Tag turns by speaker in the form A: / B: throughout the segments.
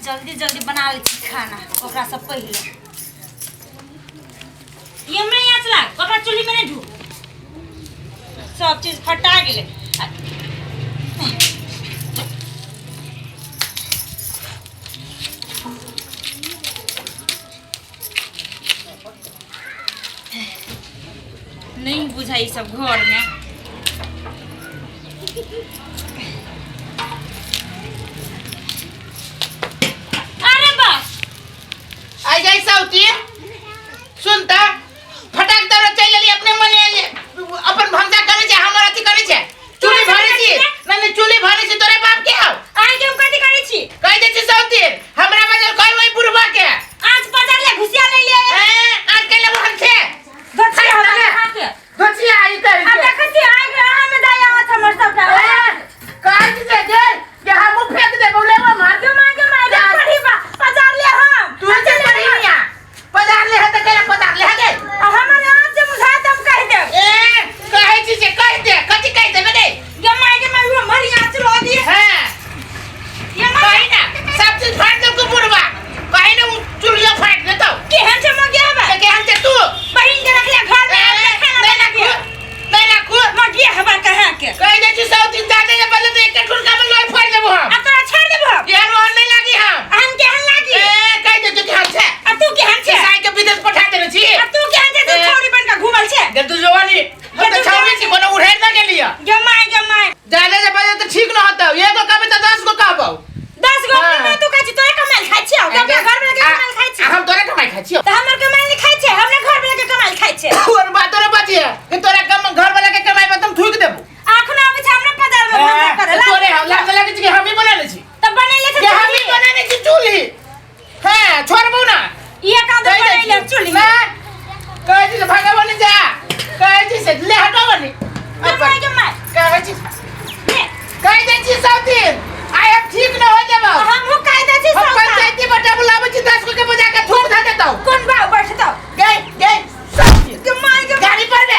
A: जल्दी जल्दी बना लै छी खाना ओकरासँ पहिले। ई हमरे यहाँ चला, ओकरा चूल्ही में नहीं ढू। सब चीज फटा गेलै। नहीं बुझाई सब घर में। अरे बा
B: आई जाई साउती सुनता फटाक दौड़ चल लेली अपने मने अपन भंसा करे छे हमर अथी करे छे चूल्ही भरे छी नहीं नहीं चूल्ही भरे छी तोरे बाप के हौ।
A: आइ के हम कथी करै छी?
B: कह दे छी साउती हमरा बजल कह ओई बुढ़वा के
A: आज बाजार ले घुसिया ले लिए।
B: ए आज के लेबो हम छे
A: धोती हमरा हाथ के
B: धोती आई कर
A: आ देखै छी आइ के अहाँ में जाय आवत हमर सबटा।
B: कह छी जे के हमहु फेंक देबो लेबो मार
A: के माय के माय पढ़ी बा बाजार ले हम
B: तू जे पढ़ी निया पधार ले है त केला पधार ले है गे।
A: आ हमर आज जे बुझाय त हम कहि देब।
B: ए कहै छी जे कहि दे कथी कहि देबे गे?
A: गे my गे my हमर यहाँ चलो दी।
B: हां
A: ये my
B: कहि ना सब चीज फाड़ देलको बुढ़वा कहि ना उ चुलियो फाड़ देतौ।
A: केहन छै मगिया बा?
B: ते केहन छै तू?
A: बहिन के रखले घर में
B: ए,
A: अपने खाना
B: नहीं
A: बना के।
B: राखू नहीं राखू।
A: मगिया हवा कहाँ के?
B: कहि दे छी सब दिन दादे के बदले तो एक ठुनका में लोई फाड़ देबो हम।
A: आ तोरा छोड़ देबो हम।
B: यार रोहन नहीं लागी हम।
A: हम केहन लागी?
B: ए कहि दे छी केहन छै।
A: आ तू केहन छै?
B: ईसाई के विदेश पठा देने छी।
A: आ तू केहन छै? तू
B: ए।
A: छौरी बन के घुमल छै।
B: गे तू जवानी हम
A: गे
B: तो
A: तू
B: छौरी छी कोनो उड़ेर ना गेलिया।
A: गे my गे my.
B: जादे जे बजे तो ठीक न होतौ एगो कहबै तऽ 10 गो कहबौ।
A: 10 गो
B: हाँ।
A: में तू कहै छी तोरे कमाइल खाइ छियौ, तऽ अपना घर वाला के कमाइल खाइ
B: आ
A: छियौ।
B: हम तोरे कमाई खाइ छियौ।
A: तऽ हमर कमाइल नहि खाइ छै, हमरा घर वाला के कमाइल खाइ छै।
B: और बात तोरे बचिए कि तोरे कम घर वाला के कमाई पर तुम थूक देबो।
A: अखनो आबै छै हमरा बाजार में भंसा करे ला।
B: तोरे हम लाज लागे छै कि हमही बनेने छी।
A: तऽ बनेले छै
B: कि हमही
A: चूल्ही।
B: बनेने छी चूल्ही। हां छोड़बो ना।
A: ई एक आदमी
B: कहि दै
A: बनेले
B: छी।
A: चूल्ही।
B: ना कहै छी से भगवान जा कहै छी से ले हटो बनी।
A: गे my गे my.
B: कहै छी
A: ले।
B: कहि दै छी सब दिन आइ हम ठीक न हो जेबौ।
A: हमहूँ कहि दै छी
B: हम
A: सबटा।
B: पंचायती बटा बुलाबै छी 10 गो के बजा के थूक धऽ देतौ।
A: कोन बाप बैठतौ?
B: गई गई सब चीज।
A: गे my गे
B: गाड़ी पर बे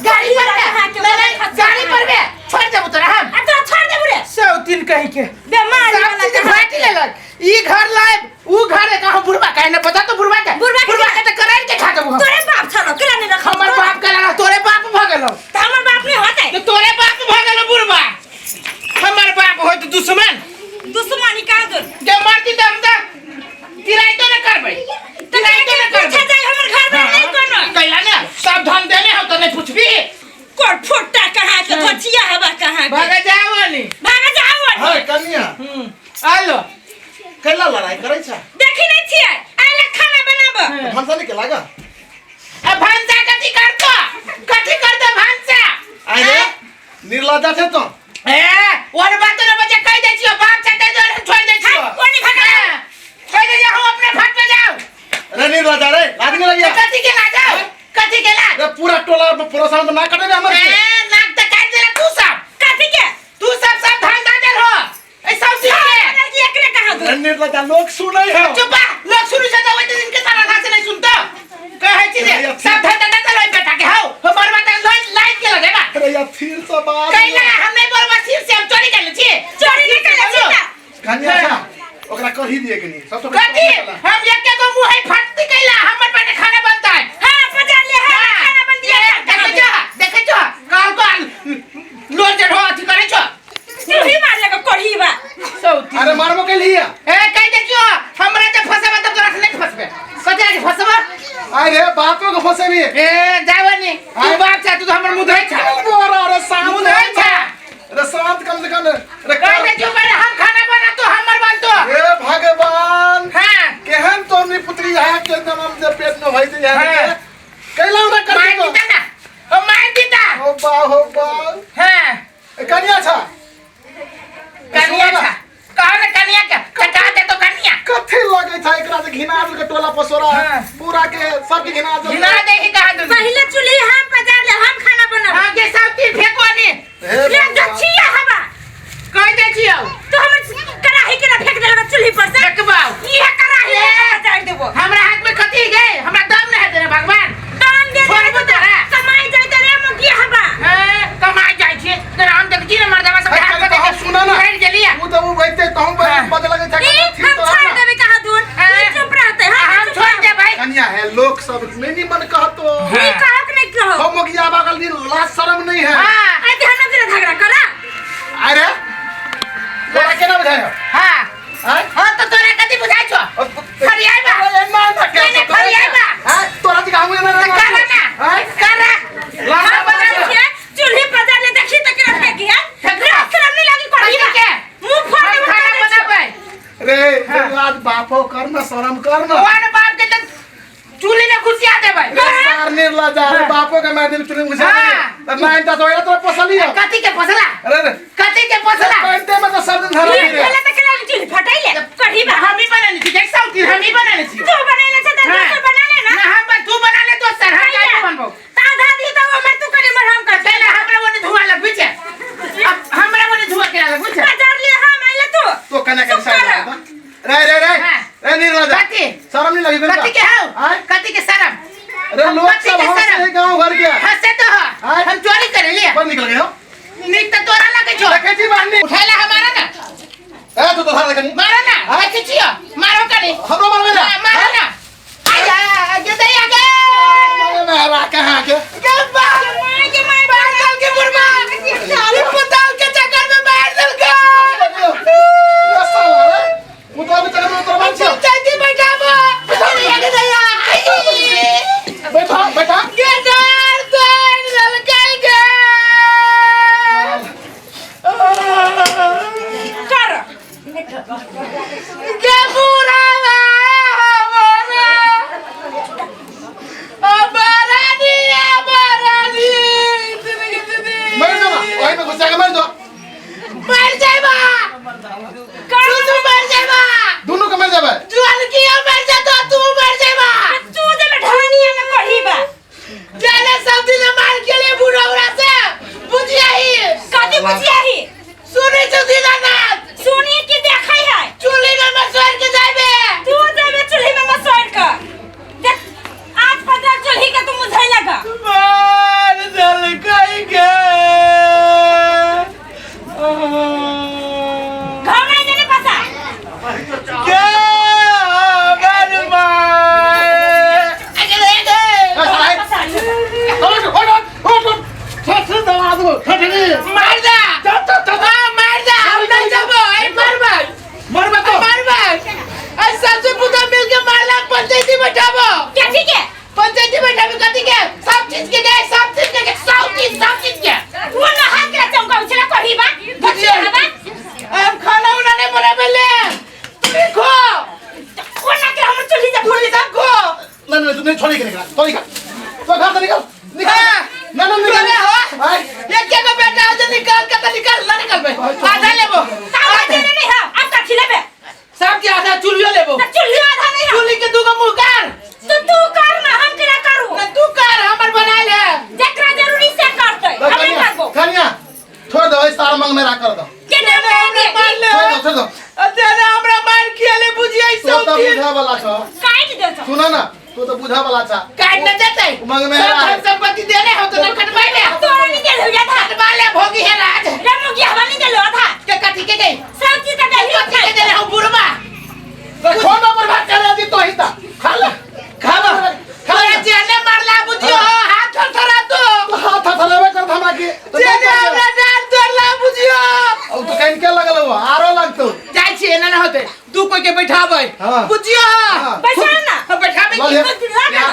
B: गाड़ी पर बे
A: अहाँके
B: नहीं नहीं
A: बड़ा
B: गाड़ी पर बे छोड़ देबो तोरा हम।
A: आ तोरा छोड़ देबो रे।
B: सब दिन कहि के
A: बेमारी
B: सब
A: वाला
B: चीज
A: कहाँ
B: फाटि लेलक। ई घर लाइब ऊ घर एक हम बुढ़बा काहे न पता तो बुढ़बा के
A: बुढ़बा के
B: बुढ़बा के त करार के खा देबो हम।
A: तोरे बाप छलो केला नहीं रखल
B: हमर बाप के लगा तोरे बाप भ गेलौ।
A: त हमर बाप नहीं होतै।
B: त तोरे बाप भ गेलौ बुढ़बा। हमर बाप होत दुश्मन।
A: दुश्मनी कहाँ दूर?
B: जे मरती त हम त किरायतो न करबै। किरायतो न
A: पूछे
B: करबै।
A: जाय हमर घर में नहीं कोनो।
B: कैला ने सब धन देने हो त नहीं पुछबी।
A: कोर फुट्टा कहाँ के धोचिया हवा कहाँ के?
B: भागा जाओ नी।
A: भागा जाओ नी।
C: हां कनिया।
B: आलो
C: कैला लड़ाई करै छ?
A: देखी नहीं छियै आइले खाना बनाब।
C: भनसा नहीं के लागा?
B: आ भनसा कथी करतो? कथी करतो भनसा?
C: आइ रे निर्लज्जा छै तो।
B: ए और बात न बचे कहि दै छियो बाप छै तै दुआरे हम छोड़ि दै छियो।
A: कोनी भगा?
B: हाँ, कहि दै छियो हम अपने फट पे जाओ।
C: रे निर्लज्जा रे लाज नहीं लगिया?
B: कथी के लाज? कथी के लाज?
C: रे पूरा टोला में परोसन में ना कटे रे हमर
B: ए
C: के।
B: नाक त काटि देला तू सब।
A: कथी के?
B: तू सब सब धान दा देल हो। ए सब चीज के।
A: लड़की एकरे कहाँ दूर?
C: रे निर्लज्जा लोग सुनै है।
B: चुप बा, लोग सुनै छै त ओइ दिन के सारा घास नहीं सुनतो। कहै छी जे सब धान दा देल ओइ बेटा के हौ। हमर बात लाइन लाइन के लगेबा।
C: अरे यार फिर से बात।
B: कैला हम नहीं बोलबा सिर से हम चोरी कर ले छी।
A: चोरी नहीं करले छी त।
C: कनिया छा ओकरा कहि दिए कनी सब तो
B: कथी हम एके गो मुंह है फटती कैला हमर पेट खाना बनता है।
A: हां बाजार ले हां खाना बन दिया।
B: देखै छो देखै छो काल काल लोर चढ़ो अथी करै छो।
A: तू ही मार लगा कोढ़ी बा।
B: सौती।
C: अरे मारबो के लिए।
B: ए कहि दे छियो हमरा जे फसबा तब तोरा से नहीं फसबे। कथी लागी फसबा?
C: अरे बापो के फसेबी।
B: ए जावनी तू बाप छा तू तो हमर मुंह धोइ छा।
C: बोरा अरे शांत
B: मुंह धोइ छा।
C: अरे शांत कम से कम। अरे
B: कहि दे छियो पहिले हम खाना बना तो हमर बनतो।
C: हे भगवान।
B: हां
C: केहन तोनी पुत्री है के जन्म जे पेट में भई जे यार
B: हाँ।
C: के कैला ओरा कर
B: मार
C: दो।
B: दीता ना ओ मार दीता।
C: हो बा हो बा।
B: हां
C: ए, कनिया छा।
B: कनिया छा कहो ना कनिया के कटा दे तो कनिया।
C: कथी लगे था एकरा से घिना देल के टोला पसोरा
B: हाँ।
C: पूरा के सबके घिना देल।
B: घिना दे ही कहा दे।
A: पहिले चूल्ही हम बाजार ले हम खाना बनाब।
B: हां के सब तीर फेंको नी।
C: हे
A: ले
C: भगवान।
A: गछिया हवा।
B: कहि दे छियो
A: तो हमर कड़ाही के ना फेंक देलक चूल्ही पर से।
B: फेंकबाओ।
A: इहे कड़ाही
B: ए।
A: बाजार देबो।
B: हमरा हाथ में कथी गए हमरा दम नहीं दे भगवान।
A: दाम दे
B: छोड़बो तोरा।
A: कमाई जाय रे मुगिया हवा।
B: ए कमाई जाय छी तोरा हम देख छी ने मर्दवा सब
C: अरे
B: हाथ
C: कनी
B: में
C: तो सुना ना।
B: बैठ गेलिया।
C: उ तऽ उ बैठते तहु
B: हाँ।
C: बज लगे था
A: ई
C: ठीक
A: हम
C: तो
A: छोड़
C: ना।
A: देबै।
B: हाँ।
C: लाज बापो कर ना शर्म कर ना
B: भगवान बाप के त चूल्ही में घुसिया देबै
C: रे सार निर्लज अरे बापो के मैं दिन चुनी घुसा
B: हाँ।
C: दे नाइन ता तो तो पोसली हो
B: कथी के पोसला
C: अरे रे
B: कथी के पोसला
C: पैंटे में तो सब दिन धरा
A: ये
C: रे
A: पहले तो केला चूल्ही फटैले कढ़ी बा
B: हम ही बनाने छी देख साउथी हम ही बनाने छी
A: तू बनैले छ त
B: हाँ।
A: दोसर बना ले ना
B: ना हम तू बना ले दोसर हम काहे बनबो
A: त आधा दी त ओमर तू करे मर हम कर
B: पहले हमरा ओने धुआं लगबै छै अब हमरा ओने धुआं केना लगबै छै
A: बाजार ले हम आइले तू
C: तो कने के
A: चुप
C: साइड
A: कर।
C: रे रे रे
B: हाँ।
C: रे निर्लज
B: कथी?
C: शर्म नहीं लगी
B: कथी के हौ
C: आय?
B: कथी के शरम
C: अरे लोग
B: कथी
C: सब
B: के
C: हंस
B: शरम?
C: रहे गांव घर के
B: हंसे तो हो
C: आय?
B: हम चोरी करे लिए
C: पर निकल गए हो
B: नीक त तोरा लगे छो
C: रखे छी बांधनी
B: उठैला हमारा ना
C: ए तू तो धार रखनी
B: मारो ना
C: आय?
B: देखै छियो मारो कनी
C: हमरो मारबे ना
B: हाँ, मारो ना आया गे दैया गे
C: मेहरा कहाँ के
B: गे बा
A: my के my
B: पागल के बुढ़वा ई पुताल के चक्कर में मार देलकै
C: ए साला रे मुतवा भी चले तोरा मान छियो
B: पंचायती बैठाबो दैया गे दैया
C: बैठा बैठा
B: गे डार तोड़ देलकै गे
A: कर
B: गे बुढ़ावा हमारा बारानी बारानी
C: मर जा ओही में घुसा के मर जा
B: मर जाइबा
A: कर
B: तू मर जाइबा
C: दोनों के मर जाबे
B: जुआन की मर जातो तू मर जाइबा
A: तू दे ढानिया में कढ़ी बा
B: जाने सब दिन मार के लिए बुढ़ौरा से बुझिया ही
A: कथी बुझिया ही
B: सुनै छौ दीनानाथ
A: सुनी की देखै है
B: चूल्ही में मसोर के जाइबे
A: तू देबे चूल्ही में मसोड़ के देख आज 15 चूल्ही के तू मुझै लगा
B: मार देलकै गे
A: घर नहीं देने पता
B: के हमर माय अगे
C: ए साला ए।
A: पसा
C: उठ उठ उठ उठ ठठ दबा दो ठठ
B: मार दा
C: चल चल चल
B: हाँ, मार दा हम नहीं जाबो आई मारबै
C: मरबे तो
B: मारबै आई सबसे पुता मिल के मारला पंचायती बैठाबो
A: क्या ठीक है
B: पंचायती बैठाबो कथी के सब चीज के गए सब चीज के गए, सब चीज सब चीज के
A: वो नहा के चौका उछला कढ़ी बा
B: बुझिया।
A: बा
B: हम खाना उना नहीं बनाबे ले तू खो
A: कोना के हमर चूल्ही जा
B: तू सब खो
C: ना ना तू नहीं छोड़ी के निकल तो निकल तो घर से निकल निकल
B: हाँ।
C: ना ना निकल
B: तोरे हो
C: आय
B: एक के बेटा हो जो निकाल के तो निकाल ना निकल बे आधा लेबो
A: तावा देने नहीं है अब कथी लेबे
B: सब के आधा चूल्हियो लेबो
A: त चूल्ही आधा नहीं है
B: चूल्ही के दूगो मुंह कर
A: तो तू कर ना हम केना करू
B: ना तू कर हमर बना ले
A: जेकरा जरूरी से करतै हम नहीं
C: कनिया
A: करबो
C: कनिया छोड़ दो सारा मंग मेरा कर दो
A: के ना
B: हमरा मार ले
C: छोड़ दो छोड़ दो
B: तेरे हमरा मार खियाले बुझिया
C: तू
B: सब
C: तो
B: चीज
C: बुझा वाला छ
A: काट दे तो
C: सुना ना तू तो बुझा वाला छ
B: काट न देते
C: उमंग में
B: सब
C: है।
B: धन संपत्ति देने हो तो न कटवाई ले
A: तोरा नहीं देल हो आधा
B: कटवा ले भोगी है राज
A: रे मुगी हवा नहीं देल आधा
B: के कथी के गई
A: सब चीज का दही
B: कथी के देने हो बुढ़वा
C: खो ना बर्बाद कर दी तो ही ता खा ले
B: खा
C: खा ले
B: तोरा जेने मारला बुझियो हाथ थरथरा तो
C: हाथ थलेबे कर हमरा के तो
B: जेने हमरा डार तोड़ला बुझियो
C: अब तो कहीं के लगल हो आरो लगतो
B: जाइ छी एना ना होते दू कोई के बैठाबै
C: हाँ।
B: बुझियो
C: हाँ।
A: बैठा ना
B: हाँ, बैठाबै
C: लऽ लिअ।
B: की
A: लगा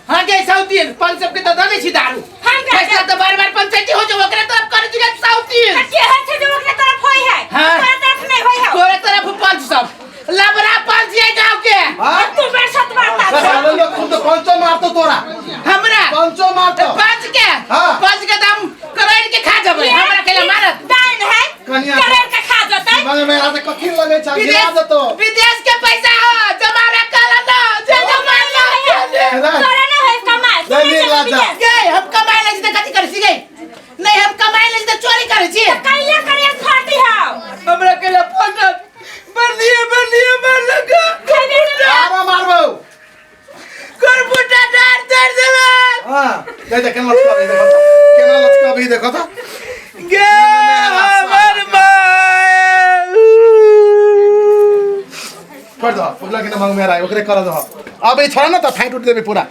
B: हाँ गई साउथी पंच सबके तो दे छी दारू
A: हम का
B: फैसला तो बार बार पंचायती हो जो ओकरे तरफ करे छी साउथी
A: के है छै जो ओकरा तरफ होय है
B: हाँ।
A: तोरा तरफ नहीं होय है
B: तोरे तरफ पंच सब लबरा पंच ये गांव के
C: हां
A: तू बेर सत मारता
C: साले लोग खुद पंचो मारतो तोरा
B: हमरा
C: पंचो मारतो
B: पंच के
C: हाँ।
B: पंच के दाम करोड़ के खा जबै हमरा केला मारत
A: दाइन है
C: कनिया।
A: करेर के खा जतै
C: मंग मेरा से कथी लगे छ गिरा
B: विदेश
C: देतो
B: विदेश के पैसा हो जमाना काला ना जे जमाना
A: तोरा ना है कमाए तू
C: नहीं,
A: नहीं
C: नहीं,
A: चल
C: लाजा।
A: विदेश।
B: गए हम कमाए ले छी त कथी करै छी गई नहीं हम कमाए ले छी त चोरी करै छी
A: कैला करिया फाटी हाव
B: हमरा केला फटत बरलिए बरलिए मार लगा
A: खेबे ना
C: आरो मारबो
B: करबुटा डार दर देलक
C: हां दे दे केना लचका भी देखो तो केना लचका भी देखो तो
B: गे हमर माय
C: छोड़ दो पगला के ना मंग मेरा ओकरे कर दो अब ई छोड़ा ना तो फाइट उठ देबे पूरा।